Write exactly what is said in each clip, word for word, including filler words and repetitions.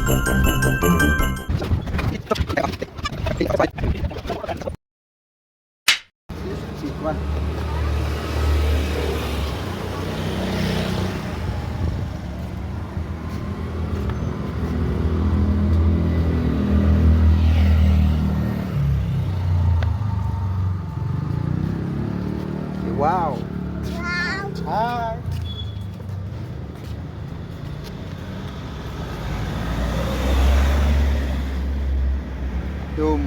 Wow. Wow. Hi. Dum.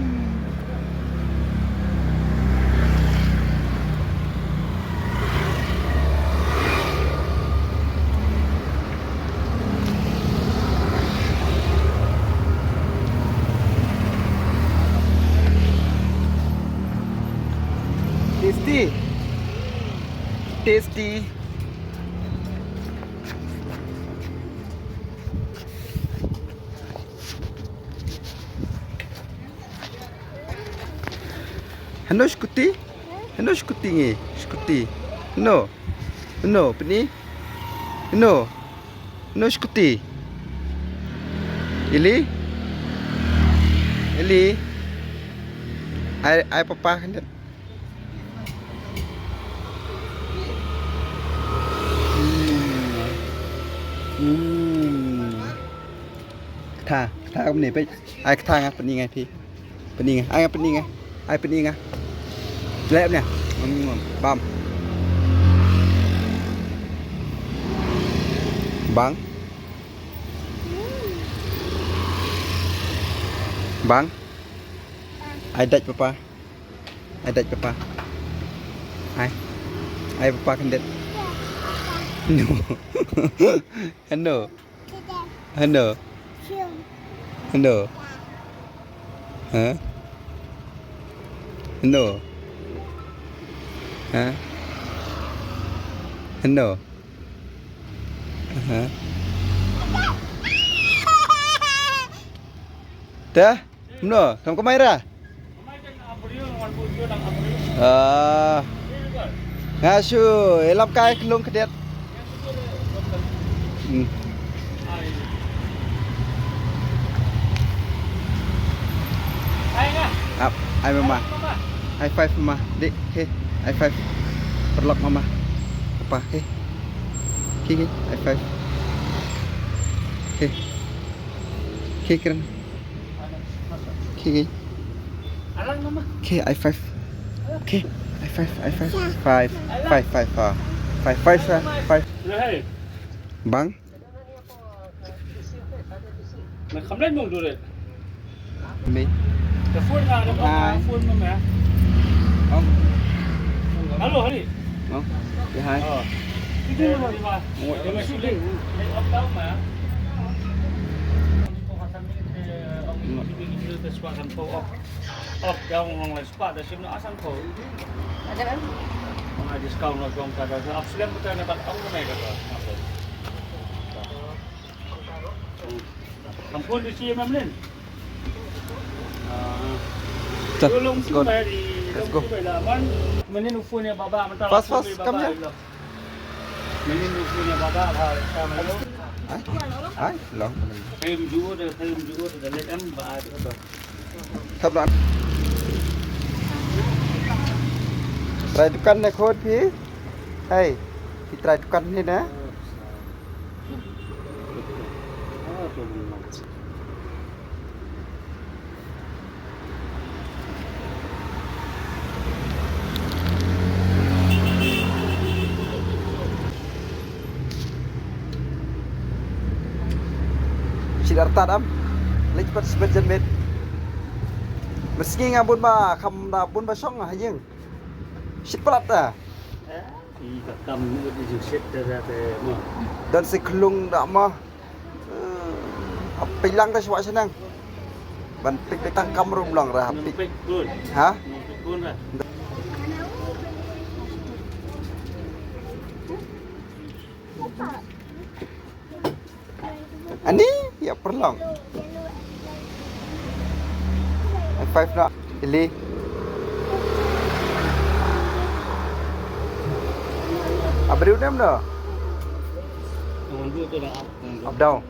Tasty. Tasty. Hano scooty? Hano scooty ngi? Scooty. Hano? Hano, peni? Hano? Hano scooty? Ili? Ili? Ai, ai papa kan. Hmm. Hmm. Ktha, ktha kumne peit. Ai ktha nga pynïeng ai phi. Pynïeng ai, ai nga pynïeng ai. Ai pynïeng ai. Leh ne. Hmm, bam. Bang. Bang. Ai dait papa. Ai dait papa. Ai. Ai papa khyndiat. No. Hano. Hano. Hano. Ha? Hano. Ha? Hano. Ha? Dah? Mano, kam kamai ra? Ah. Nga shu ïalap kai khlung khyndiat. Hmm. Ap, ai mama. High five mama. Dik, he, high five. Paralok mama. Papa, he. He, he, high five. He. He, kren. Okay, okay. Okay, high five. Okay, high five, high five. Five, five, five, ah. Five, five, five, five. Bang. Me. Hi. Hello, hi. Oh, yeah, hi. Oh. Let's go. Let's go. Fast, fast, come here. Ai, ai, long. Thap lang. Trai dukan ne khot phi. Hey, phi trai dukan ne na. Shi artat am. Leit pat shi bad jan miet. Mynsngi nga bun ba kham da bun ba shong ha ïing. Shit palat da. Ih, ka kam ngut i ju shit da da te mo. Don se khlung da mo. Hap peit lang da shuwa shanang. Ban peit peit tang kam rum long ra hap peit. Nang peit bun. Ha? Nang peit bun ra. Ani, ïa pyrlong. High five na, Ili. Abriu nem no. Up down.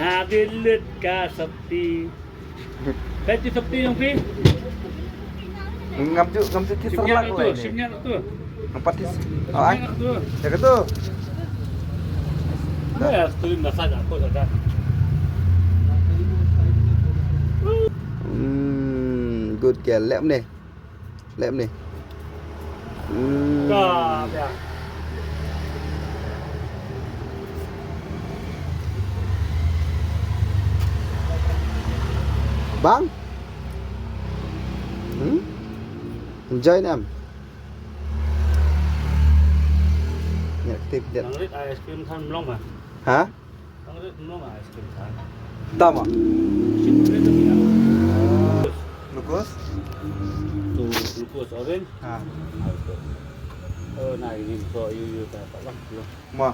Abi lut ka sopti. Peit sopti jong phi. Ngam ju, ngam ju kit. Shim ïa sarlak tu, lai ne. Shim ïa tu. Ngam pat kit. Oh, ai. Shim ïa tu. Ïa ka tu. Ya, tu na sa ja ko da. Hmm, good girl. Lep ne. Lep ne. Hmm. Ka, ya. Bang? Hmm? Enjoy ne em? Ïa, tip, tip. Nang rit ice cream khan mlong ma? Ha? Nang rit mlong ma ice cream khan. Tama. Shit, rit tu ya. Glucose? Tu glucose orange. Ha. Oh, na ini ko yu yu ta ta lang. Ma.